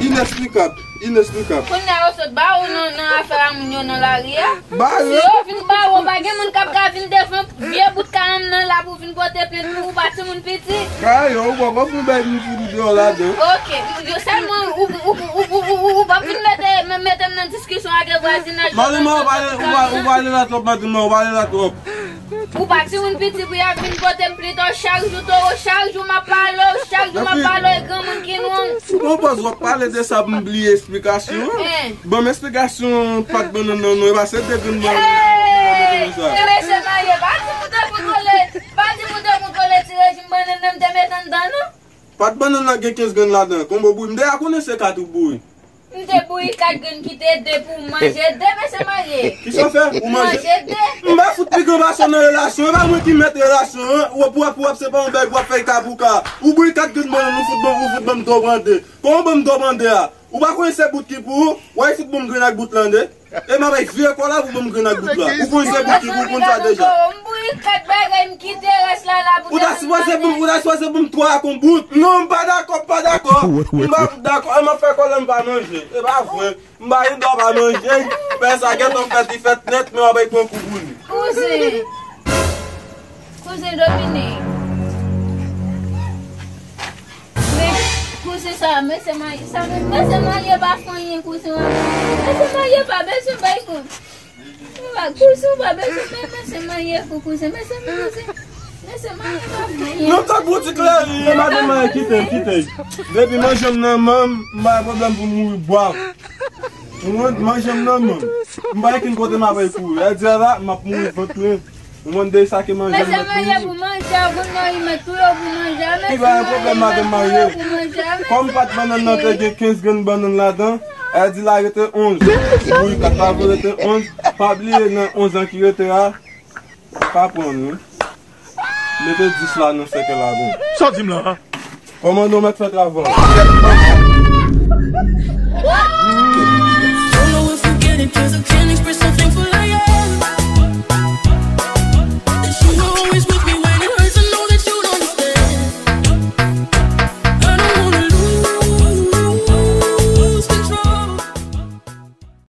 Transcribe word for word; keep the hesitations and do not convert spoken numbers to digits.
Inèsplikab, inèsplikab. Kounye a yo sot ba ou nan, nan afè a moun yo nan lari a. Ba yo. Si yo vin ba ou, pa gen moun k ap ka vin devan vye bout karanm nan la pou vin pote plent pou ou pa timoun piti. Kay yo, ou poko fout bay m fout deyò ladan. Ok, yo sèlman ou, ou, ou, ou, ou, ou, ou pa vin mete, mete m nan diskisyon ak vwazinaj yo. Madanm, ou pale, ou pa, ou pale la twòp, madanm, ou pale la twòp. Ou pa timoun piti pou y ap vin pote m plent, chak jou toro, chak jou m ap pale w, chak jou m ap pale w, e granmoun ki nou. Ou pran pòz w ap pale de sa pou m bliye esplikasyon an. Ban m esplikasyon pat bannann nan non, e pa se de grenn bannann nan sa. Mesye marye, pa di moun te pou kole, pa di moun te pou kole ti rejim bannann nan m te met anndan non. Pat bannann nan gen kenz grenn ladan. Konbo bouyi, m deja konnen se kat ou bouyi. M te bouyi kat grenn ki te de pou manje de mesye marye. Kisa w fè? Ou manje? Manje de. M pa fout pi gran pase w nan relasyon, e pa mwen ki mèt relasyon an. Ou ap, ou ap, ou ap, se pa yon bèg, ou ap fè kabouka. Ou bouyi kat grenn bannann, ou fout ban, ou fout ban m dòbande. Kòman ban m dòbande a? Ou pa konnen se bout ki pou ou? Wè, fout ban m grenn ak bout lan de. E m ap bay vye kò la pou ban m grenn ak bout la. Ou konn se bout ki pou konn sa deja. M bouyi kat bagay, m kite rès la la pou ou ta sipoze ban m, ou ta sipoze ban m twa ak yon bout. Non, m pa dakò, m pa dakò. M pa dakò. E m ap fè kòlè m pa manje. E pa vre. M pa gen dwa pa manje. Fè sa gentan fèt, li fèt nèt, men w ap pran kou pou li. Kouzen. Kouzen Dominique. Men, kouzen sa, mesye marye, sa, mesye marye pa fè anyen, kouzen an. Mesye marye pa bezwen bay kont. Ou pa, kouzen, ou pa bezwen bay mesye marye pou kouzen. Mesye, mesye, mesye marye pa fè anyen. Non, tak boutik la, e madanm mwen, kite, kite. Depi manje m nan men m, m pa gen pwoblèm pou mouri bwav. Ou konprann? Manje m nan men m. M pa gen kenn kote m ap al kouri. Jodi a la, m ap mouri vant mwen. Ou konn de sa ki manje m nan pou manje. Mesye marye pou manje, ou konn mari mèt tou yo pou manje. Ki pa gen pwoblèm, madanm marye. Kòm pat bannann nan te gen kenz grenn bannann ladan, jodi la rete onz. Wi, kat la pou rete onz. Pa bliye nan onz an ki rete a, pa pran nou. Mete dis la nan sèkèl la, bon. Sa w di m la? Kòmandè, w mèt fè travay w.